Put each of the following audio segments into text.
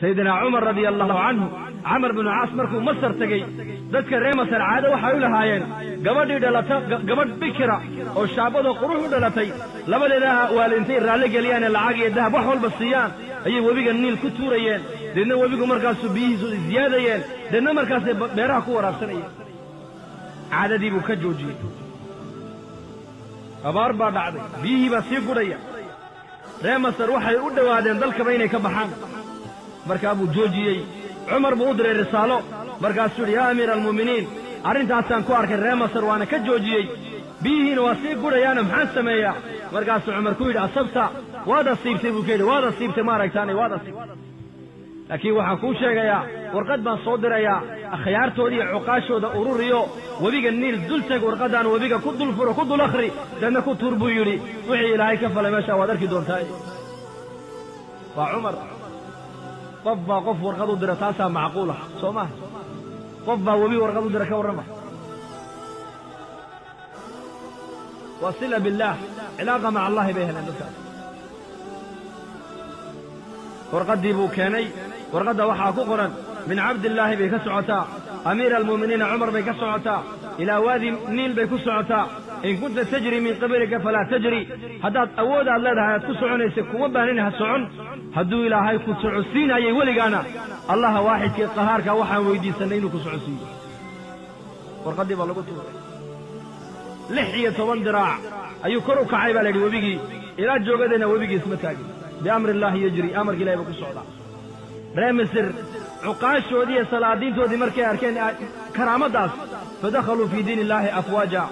Sayidina Cumar radia allahu canhu, Camar binu Caas markuu Masar tegey, dadka reer Masar caado waxay u lahaayeen gabadhii dhalata, gabadh bikira oo shaabadoo qurux u dhalatay, labadeeda waalintay raalli geliyaane lacag iyo dahab wax walba siiyaan ayay webiga Niil ku tuurayeen. Deedna webigu markaasuu biyihiisu isziyaadayeen, deedna markaasay beeraha ku waraabsanayeen. Caadadii buu ka joojiyey. Abaar baa dhacday, biyihii baa sii gudhaya. Reer Masar waxay u dhowaadeen dalkaba inay ka baxaan. Markaa buu joojiyey. Cumar buu u diray risaalo, markaasuu yidhi: yaa amiira almu'miniin, arrintaasaan ku arkay reer Masar, waana ka joojiyey, biyihiina waa sii gudhayaana, maxaan sameeyaa? Markaasuu Cumar ku yidhi: asabta, waad asiibtay buu ka yidhi, waad asiibtay, maaragtaanay waad asiibtay, laakiin waxaan kuu sheegayaa warqad baan soo dirayaa, akhyaartooda iyo cuqaashooda ururiyo, webiga Niil dul teg, warqaddaan webiga ku dul furo, ku dul akhri, deedna ku tuur buu yidhi. Wixii Ilaahay ka falay meeshaa waad arki doontaa. Waa Cumar. Qof baa qof warqad u dira, taasaa macquulah, soo maha? Qof baa webi warqad u dira, ka warrama. Waa sila billaah, cilaaqa maca allahi bay heleen dadkaas. Warqaddii buu keenay. Warqadda waxaa ku qoran: min Cabdillaahi bay ka socotaa, amiira almu'miniina Cumar bay ka socotaa, ilaa waadi Niil bay ku socotaa. In kunta tajri min qablika falaa tajri, haddaad awood aad leedahay aad ku soconaysa kuma baanin, ha socon. Hadduu Ilaahay ku socodsiinayay weligaana, Allaha waaxidkii qahaarka waxaan weydiisannay inuu ku socodsiiyo. Warqaddii baa lagu tuuray. 16 diraac ayuu kor u kacay baa la yidhi webigii, ilaa joogadayna webigii isma taagin. Biamri illaahi yajri, amarka Ilahay buu ku socdaa. Reer Misir cuqaashoodii iyo salaadiintoodii markay arkeen karaamaddaas, fadakhaluu fii diin illaahi afwaaja.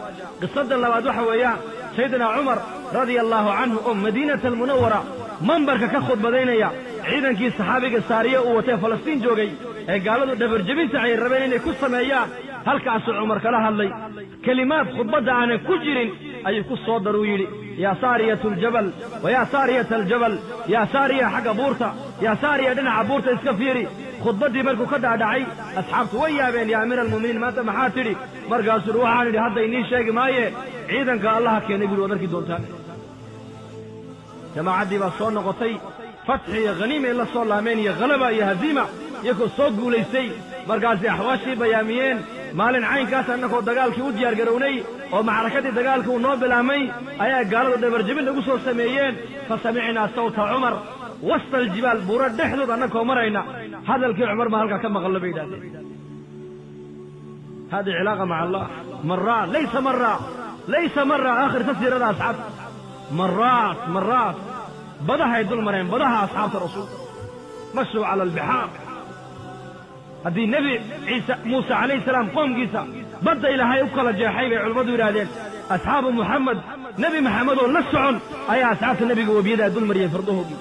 Qisadda labaad waxa weeyaan Sayidina Cumar radia allaahu canhu oo Madiinata almunawara mambarka ka khudbadaynaya, ciidankii saxaabiga Saariye uu watee Falastiin joogay ee gaaladu dhabarjebinta ay rabeen inay ku sameeyaan, halkaasuu Cumar kala hadlay. Kelimaad khudbadda aanan ku jirin ayuu ku soo daruu yidhi: yaa saariyatu aljabal wa yaa saariyata aljabal, yaa saariya xagga buurta, yaa saariya dhinaca buurta iska fiiri. Khudbaddii markuu ka dhaadhacay, asxaabtu way yaabeen: yaa amiira almu'miniin, maanta maxaa tidhi? Markaasuu uhi: waxaan idhi hadda inii sheegi maaye, ciidanka Allaha keenay buri waad arki doontaan. Jamaacaddii baa soo noqotay, fatxi iyo khaniimay la soo laameen iyo khalaba iyo haziima, iyagoo soo guulaystay. Markaasay axwaashii bayaamiyeen: maalin caynkaas annakoo dagaalkii u diyaar garownay oo macrakadii dagaalka uu noo bilaabmay ayaa gaaladu dhabarjebin nagu soo sameeyeen. Fa samicnaa sawta Cumar wasta aljibaal, buuro dhexdood annakoo marayna hadalkii Cumar baa halkaa ka maqallo bay yidhahdeen. Hadi cilaaqa maca Allah. Maraat laysa mara, laysa mara, akhirta siirada asxaabta, maraat maraat badahay dul mareen, badaha asxaabta rasuulka, mashuu cala albixaar. Haddii Nebi Ciise Muuse calayhi salaam qoomkiisa badda Ilaahay u kala jeexay bay culimmadu yidhaahdeen, asxaabu Muxamed, Nebi Maxamed oo la socon ayaa asxaabta nebiga webiyadaa dul mariyey fardahoogii.